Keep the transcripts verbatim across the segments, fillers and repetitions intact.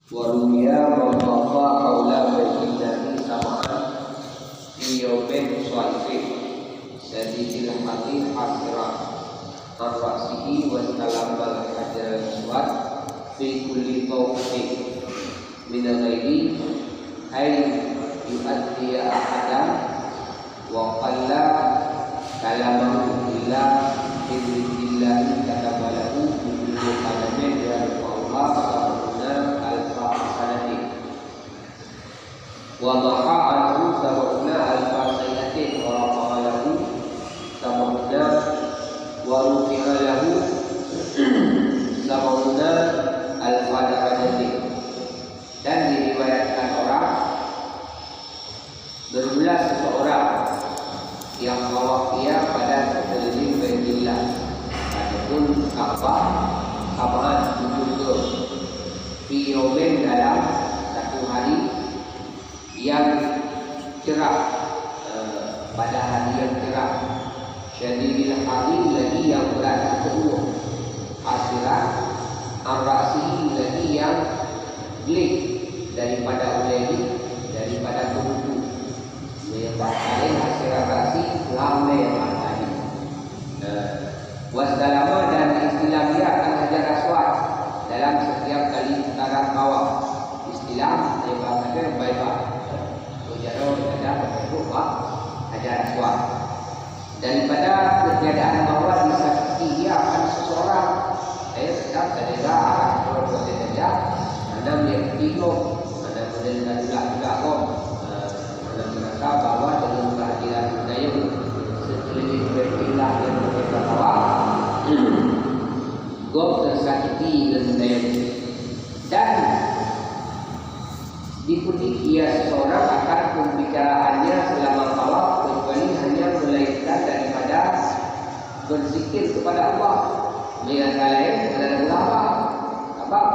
Wa ruwiya man tafa haula baitillahi sab'an fi yaumin shadidil harri hasiran an ra'sihi wastalamal hajaral aswad fi kulli tawafin min ghairi an yu'adhdhiya ahadan wa qalla kalamahu illa bi dzikrillahi kataba lahu bi kulli qadamin yarfa'uha sab'una alfa hasanatin. Wa maha anhu sab'una alfa sayyi'atin wa rafa'a lahu sab'una wa rufi'a lahu sab'una alfa darajatin. Dan diriwayatkan orang, bermula seseorang yang tawaf ia pada sekeliling Baitullah ataupun Ka'bah sab'an tujuh kali, fi yaumin dalam satu hari yang cerah, eh, pada hari yang cerah, syadidil harri lagi yang berat teuk, hasiran an ra'sihi lagi yang gleh daripada ulée jih, daripada peunutu. Meunyoe bahasa laén hasiran ra'si, lam lé bahasa jih. Nah, wastalama dan istilam ia akan Hajar Aswad dalam setiap kali putaran tawaf. Istilam, meunyoe bahasa laén, bai'ah. Jaroe daripada berbentuk Hajar Aswad. Daripada ketiadaan bahwa disakiti ia akan seseorang, eh, tetap terjaga arah Rasul saja, hana melihat bingung, hana model tadulak juga kok, eh, hana merasa bahwa dengan kehadiran Hudayyun sekeliling Baitullah yang mereka bawa, gob tersakiti ngon Hudayyun. Dan dipeudeh ia seseorang akan pembicaraannya selama tawaf, kecuali hanya melainkan daripada berzikir kepada Allah. Meunyoe laén, hana beurapa. Sabab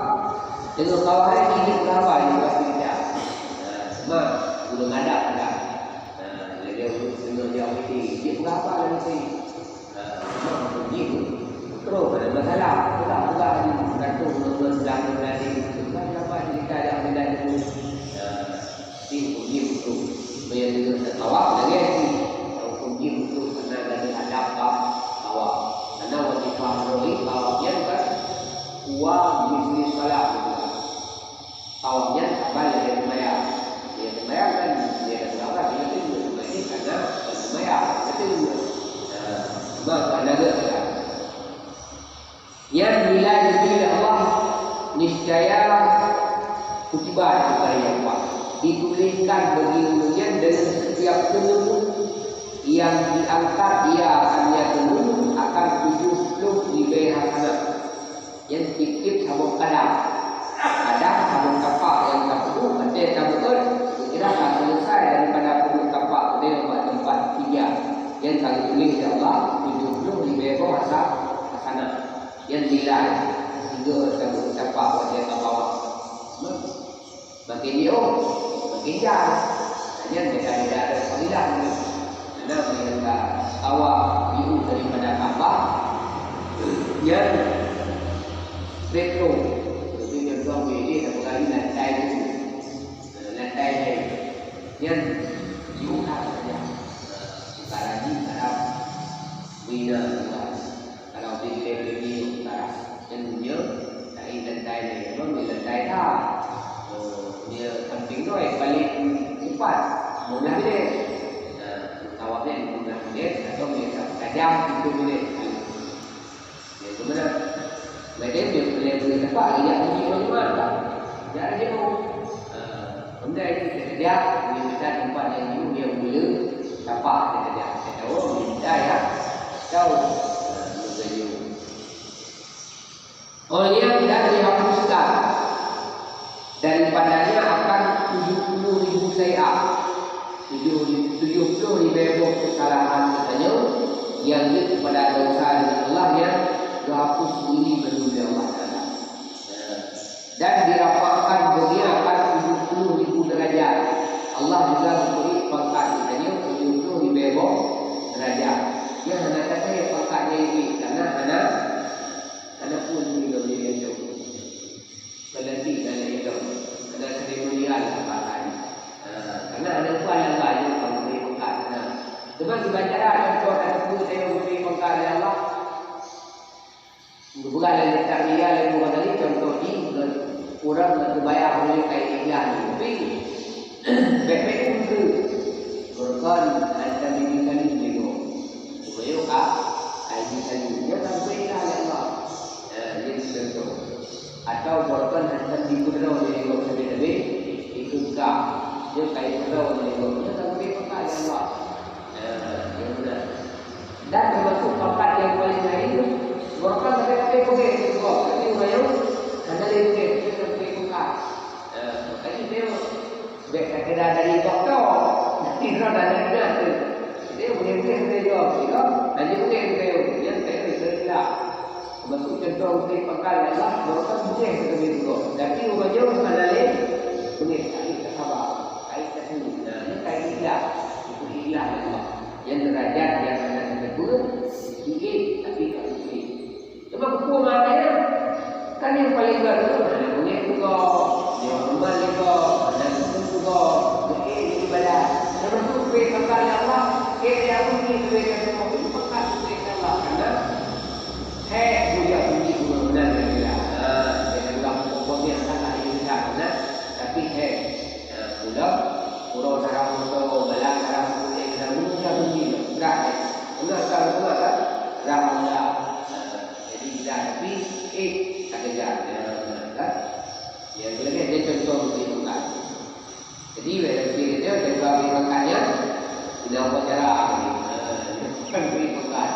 teungoh tawaf nyan jeuet beurapa, jeuet beurapa tidak. Nah, cuma guna ngadap dah. Nah, lagée ureuëng teungoh jak misi, jeuet beurapa lam misi. Nah, memang jih, terus ada masalah. Peugah-peugah laju, beratur ngon-ngon, beratur laju. Bukan dapat cerita jak pindah dulu. Nah, si hukum jih betul. Meunyoe deungon tatawaf, lagée si hukum jih betul, karena lagée adab tawaf. Karena wajib tawaf, tawaf nyan kan, wa misli salat. Tawaf nyan saban lagée seumayang. Lagée seumayang kan, lagée seumayang kan, lagée seumayang, lagée seumayang, lagée seumayang. Nah, cuma hana gét kan. Nyan nilai Nabi Allah, niscaya kutiba, dituliskan bagi ureuëng nyan dengan setiap teungeut yang diangkat, ia akan ia teungeut akan tujuh puluh ribée hasanah. Nyan tiep-tiep saboh kadam. Kadam saboh tapak nyang tapeuduek, watée tabeuet, kira ka selesai daripada peuduek tapak keudeh bak teumpat pijak. Nyan ka geutuléh lé Allah tujoh ploh ribée boh hasa-, hasanah. Nyan nilai sigoe tabeuet tapak watée tabawa. Makin jiôh, makin jai. Nyan beda-beda ada fadilah ni. Karena mereka tawaf jiôh daripada Ka'bah, nyan retro. Jadi, contoh, dia dah berkali lantai tu. Lantai lain. Nyan jiôh lah saja. Bukan lagi dalam bina luar. Kalau di Lebanon utara, dan dunia, dari lantai lima, di lantai enam. Oh, dia samping tu, eh, paling empat, lima belas minit. Nah, tawafnya lima belas minit, atau dia satu jam, tujuh minit. Ya, itu benar. Macam dia boleh, boleh dapat, dia punya macam mana, tak? Dia ada jauh. Ah, benda itu kita kerja, dia minta tempat yang jauh, yang boleh, dapat kita kerja. Kita tahu, minta ya, tahu. Ah, itu jauh. Oleh dan dihapuskan daripadanya akan tujuh puluh ribu sayyi'ah, tujuh, tujuh puluh ribu kesalahan katanya yang jeuet kepada dosa dari Allah yang geuhapus sendiri melalui Allah Taala. Dan dirafakkan dunia akan tujuh puluh ribu derajat. Allah juga memberi pangkat katanya tujuh puluh ribu derajat. Yang hana kata pangkatnya ini karena hana Hana pun jih lom jih gantong. Berlantik dan lain lom. Bagaimana cara contoh dan guru saya memberi pangkat oleh Allah? Geupeugah lé Ustaz Ria lé Muhammad Ali, contoh jih, ureueng geubayar ureueng kaya ikhlas, tapi bèk-bèk ureueng keu. Ureueng kan hana bibit kali lé gob. Supaya ka ai bibit kali. Nyan kan bèk ikhlas lé Allah. Nah, nyan contoh. Atau ureueng kan hana dipeudroe lé gob sabe-sabe, ikheun ka. Nyan ka ipeudroe lé gob. Nyan kan bèk ikhlas lé Allah. Nah, nyan beuna. Dan teumasuk pangkat nyang paleng laén, gobnyan sabe-sabe peugèt di sigoe, tapi ureueng nyan hana lé peugèt, dia hana peugèt pangkat. Eh, makanya dia bèk takira dari doktor, tapi droe dari nyan tu. Dia boleh peugèt dari jaweueb, dia hana peugèt dari jaweueb, dia tak ada cerita. Teumasuk contoh peugèt pangkat adalah gobnyan peugèt sabe-sabe sigoe, tapi ureueng nyan hana lé peugèt, tak ada sabar, tak ada, nah, ni tak ada ikhlas, itu ikhlas Allah. Nyang deurajat nyang hana teuteupeu, siék tapi ka siék. Cuma peue makna nyan? Kan nyang paleng baru hana beungèh sigoe, nyoe rumoh sigoe, hana geupeue sigoe, geuék di badan. Nyang beutôi peue pangkat lé Allah, ék lé Allah ni leubeh dari semua peue pangkat leubeh dari Allah. Karena hék bujang bunyi guna-guna dari Allah. Ha, dari Allah pokoknya sangat indah benar, tapi hék. Nah, mula, uroe dara moto, balang dara moto, eh, dara moto, dara moto, berat, eh. Beuna ka, beuna ka, dara moto. Nah, jadi, dara, tapi, eh, tak kejar, ya, beuna, kan? Ya, boleh, dia contoh untuk dimakan. Jadi, weh, lagi dia, dia bagi makannya, tidak apa cara, eh, bukan beri makan.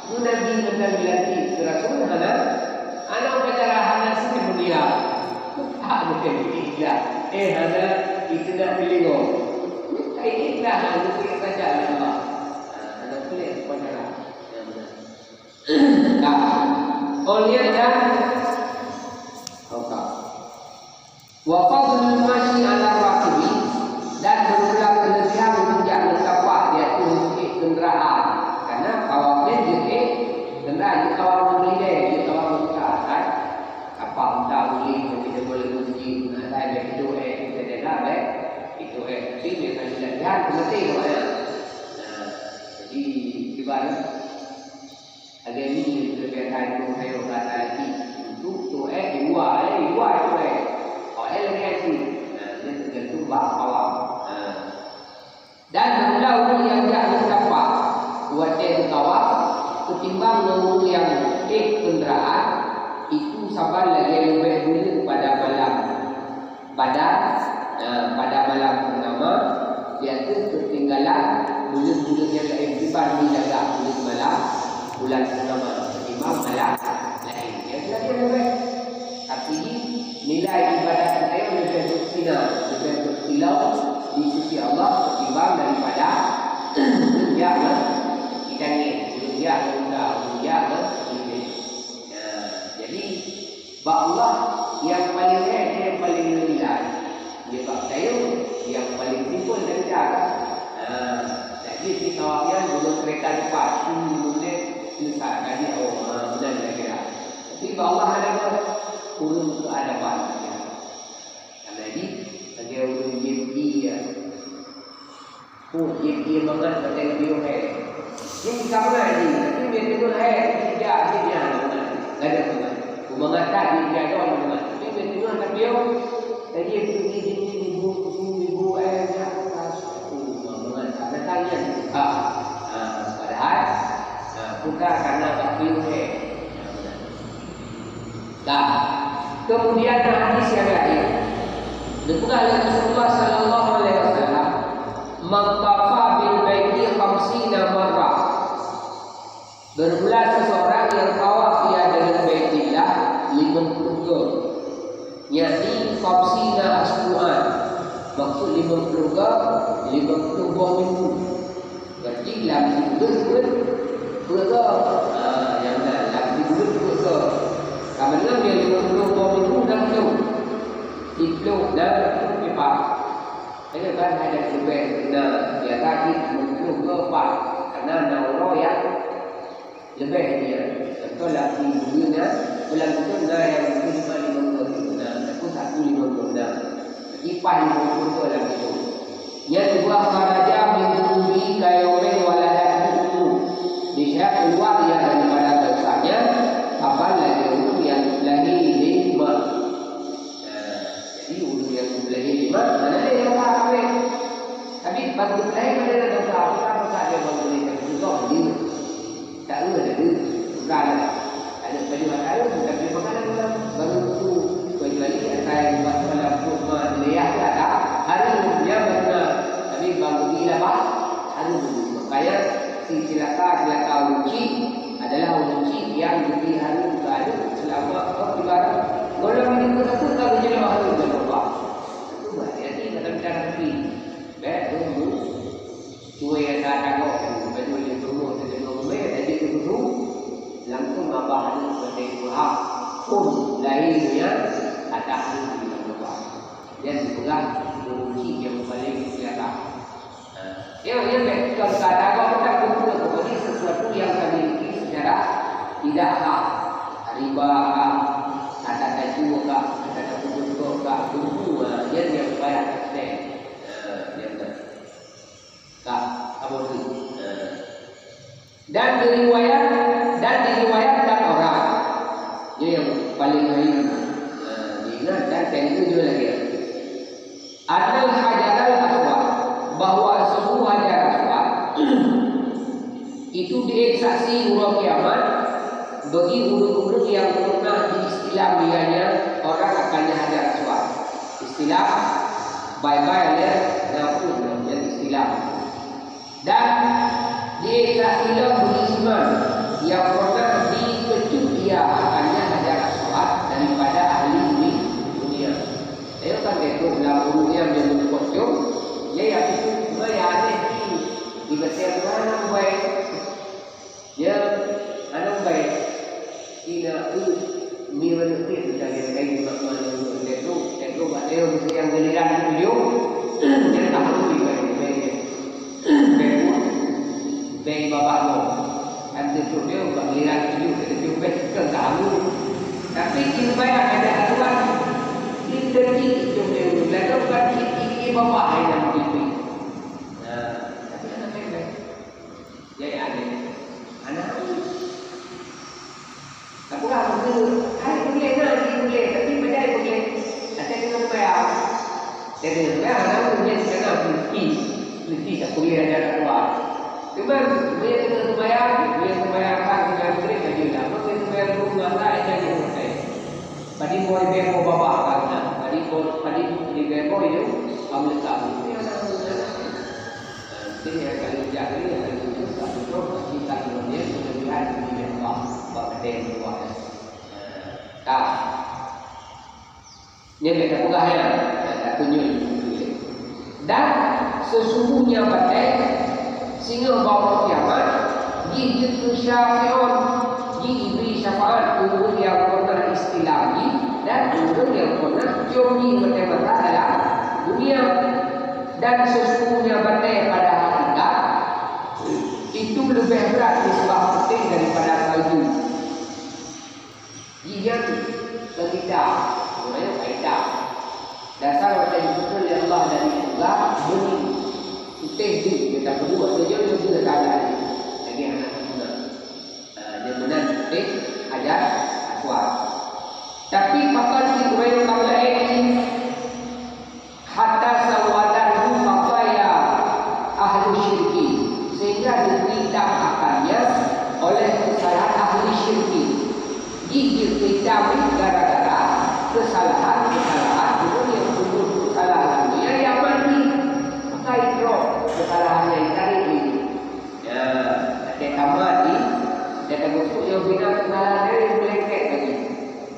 Nabi tentang dilantik ke Rasul hana, hana upacara, hana seni mulia. Tak ada ikhlas. Eh, hana itu nak telingo. Ini ikhlas, hana itu saja Allah. Hana boleh upacara. Nah, oleh dan oka. Wa fadlul masyi 'ala rakibi, dan beureulah keuleubiehan meunjak meusapat di ateueh jeuet keundaraan. Karena tawaf nyan jeuet keundaraan, jeuet tawaf meulilée, jeuet tawaf meunta, kan? Apa unta ulih, tapi dia boleh meunjeuet, nah, dan dia hidup, eh, kita jaga, eh, hidup, eh. Tapi dia kan tidak lihat, mati, namanya. Nah, jadi, kiban, Lagèe nyoe, keubiasaan nyoe, kayèe gata lagi. Untuk tu, eh, di luwa, eh, di luwa tu, eh. Oh, eh, lagèe nyan. Nah, nyan teugantung bak awam. Nah. Dan meunan ureueng nyang jak meusapat watèe geutawaf, keutimbang ngon ureueng nyang ék keundaraan, itu saban lagèe leubeh buleuen pada malam. Pada, eh, pada malam purnama, di ateueh keutinggalan buleuen-buleuen nyang laén, kiban di lagak buleuen malam, bulan purnama, ketimbang malam laén. Nyang lagèe leubeh. Tapi, nilai ibadat geutanyoe leubeh beusinar, leubeh beukilau di sisi Allah ketimbang daripada ureueng jak ngon ikannya, ureueng jak ngon unta, ureueng jak ngon keudè. Nah, jadi, Bak Allah, nyang paleng rayeuk, nyang paleng nilai. Nibak kayèe, nyang paleng simpel dan cara. Ha, jadi di tawaf nyan, guna kereta cepat, sepuluh menit selesai. Jadi, oh, ha, benar kira-kira. Tapi bak Allah ada apa? Ureueng keadaban. Karena ini, lagèe ureueng jeuet dia. Oh, jeuet ie mangat watèe geuyue hai. Jeuet ka mangat jih, tapi meunyoe teungoh hai, jeuet jak, jeuet nyan mangat. Gadôh mangat. Mangat that jeuet jak mangat. Tapi meunyoe teungoh tapiôh, jadi tu jih, jih, jih, ibu, ibu, ibu, eh, nyak, pas. Oh, mangat that. Datang nyan. Ha. Ha, padahal, ha, bukan karena bak piôh hai. Nah, kemudian na hadis nyang laén. Geupeugah lé Rasulullah sallallahu alaihi wasallam, "Man tafa bil baiti khamsina marrah." Beureulah seseorang nyang tawaf ia dengan Baitillah limong ploh goe. Yakni khamsina asbu'an. Maksud limong ploh goe, limong ploh boh minggu. Berarti lam sibuleuen peuet, peuet goe. Ha, nyang na lam sibuleuen peuet goe. Ka meunan nyoe limong ploh boh minggu nam ploh. Siplôh nam ploh kiban. Hanya kan ada leubeh na, biasa jih limong ploh goe pat. Karena na uroe nyang leubeh nyan. Contoh lam sibuleuen nyan, bulan tu na nyang mungkin cuma limong ploh nam, ataupun satu limong ploh nam. Jadi paih limong ploh goe lam situ. Nyan dua kharaja min dzunubihi kayaumil waladat Jadi, cuma mana ada yang tak ambil. Tapi, baru lahir mana ada dosa. Bukan dosa dia baru boleh kata juga, dia tak ada, dia bukan ada. Ada baju mata, tapi bukan ada orang. Baru tu, kecuali ada yang buat malam tu, mah, dia ada. Hari dia benar. Tapi, baru dia lah, baru. Makanya, si cilaka-cilaka ureueng chik adalah ureueng chik nyang geubri hareuem keu aneuk selama, oh, ibarat gohlom hidup geutanyoe ka geujeulaih hareuem lé Allah. Itu bahaya ni dalam cara tapi. Bèk tunggu. Cuai ata tagok tu, baju yang tunggu, tunggu, tunggu, jadi tunggu. Langsung babah aneuk sebagai Tuhan. Pun lahir dunia, ada aneuk di dalam Allah. Dan dipeugah ureueng chik nyang paléng cilaka. Ya, ya, baik. Kalau tak ada, kalau tak butuh, pokoknya sesuatu yang kami miliki secara tidak hak. Riba kah, kata taju kah, kata taju kah, buku, ya, yang payah tak. Ya, ya, tak. Tak, apa tu? Ya. Dan diriwayat, dan diriwayatkan orang. Ini yang paling lain. Nah, diingat dan kali itu juga lagi. Annal hajaral aswad, bahwa sungguh hajar aswad itu diék saksi uroe kiamat bagi ureueng-ureueng yang pernah diistilam ianya orang akan hajar aswad. Istilam, bye-bye, ya, ngapun, ya, istilam. Dan di Islam beriman yang pernah dikecut ia akannya hajar aswad daripada ahli dunia. Saya kan ketuk dalam urut yang dia menyebut cium, dia yang itu cuma yang aneh di, di Mesir tu anak baik. Ya, anak baik. Ina u mi manusia tu dari kayu mak manusia. Ketuk, ketuk, ada yang mesti yang giliran tujuh. Dia tak boleh baik. Bèk pun, bèk babah mo. Kan teupeu dia bak giliran tujuh, tujuh bèk kan tahu. Tapi di bayar ada aturan, di tepi tujuh bèk, lalu kan di, di babah yang pipi. Nah, tapi anak bèk-bèk. Jadi, anak, anak Tapi lah, mungkin, hai, boleh na, ni boleh, tapi beda boleh. Ada dengan bayar. Jadi, bayar, ada boleh, kena bukti. Bukti tak boleh ada kat luar. Cuma, boleh kena bayar, boleh bayar kan, dengan boleh lagi lah. Boleh bayar dulu, nggak ada, ada yang pakai. Tadi boleh bemo babah kan, nah. Tadi boleh, tadi boleh bemo itu, kamu letak. Ini ada, ada. Jadi, nyang ka lheueh jak lé, nyang ka lheueh jak, ka lheueh jak, pasti ka lheueh lé, keulebihan di Allah, bak batèe meutuah. Ka. Nyan ka tapeugah nyan, ka tatunyok. Dan sesungguhnya batèe, singoh bak uroe kiamat, jih jeuet keu syafi'un, jih jibri syafaat keu ureueng nyang pernah istilam jih dan ureueng nyang pernah cium jih batèe mata dalam dunia. Dan sesungguhnya batèe pada hakikat itu lebih berat nisbah putéh daripada salju. Jih nyan keu kita, maknanya ka hitam. Dasar watèe jipeutrön lé Allah dari syeuruga, meunyo putéh jih, kita peuduek saja, lebih lagèe lagèe aneuk geuh. Ah, nyan meunan putéh hajar aswad. Tapi pakon cit ureueng nyang laén jih hatta sawwadahu khataya ahli syirki, sehingga diberi hitam akannya oleh kesalahan ahli syirki. Jih jeuet keu hitam gara-gara kesalahan-kesalahan ureueng nyang peubuet salah lalu nyang mati. Maka droe kesalahan nyang tadi. Ya, até tamat di, até tagosok nyang bina keungalan dari meulengket lagi.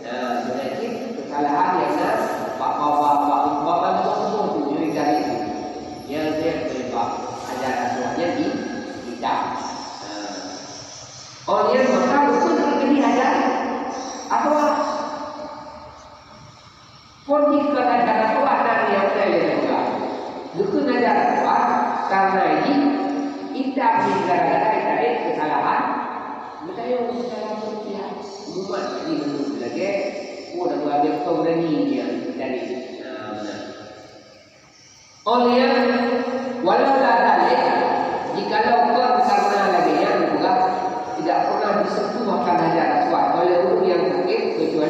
Ya, jadi kesalahan yang na, bak bawah, bak umpama tu, tu, tu, jadi dari itu. Ya, dia terlibat ajaran Tuhan yang di, kita. Ya. Oh, ya, maka betul terjadi ajaran. Apa? Kon jih keu ajaran Tuhan na nyang lagèe nyan juga. Geukheun ajaran Tuhan, karena jih, itam jih gara-gara itarek keusalahan, meutayong keusalahan manusia. Umat jih meunurot lagèe, oh, dah beurani, kau beurani dia itarek. Nah, beuna. Oleh, walau la dzalik, jikalau kon karena lagèe nyan juga tidak pernah disentuh akan hajar aswad oleh ureueng nyang sakét kecuali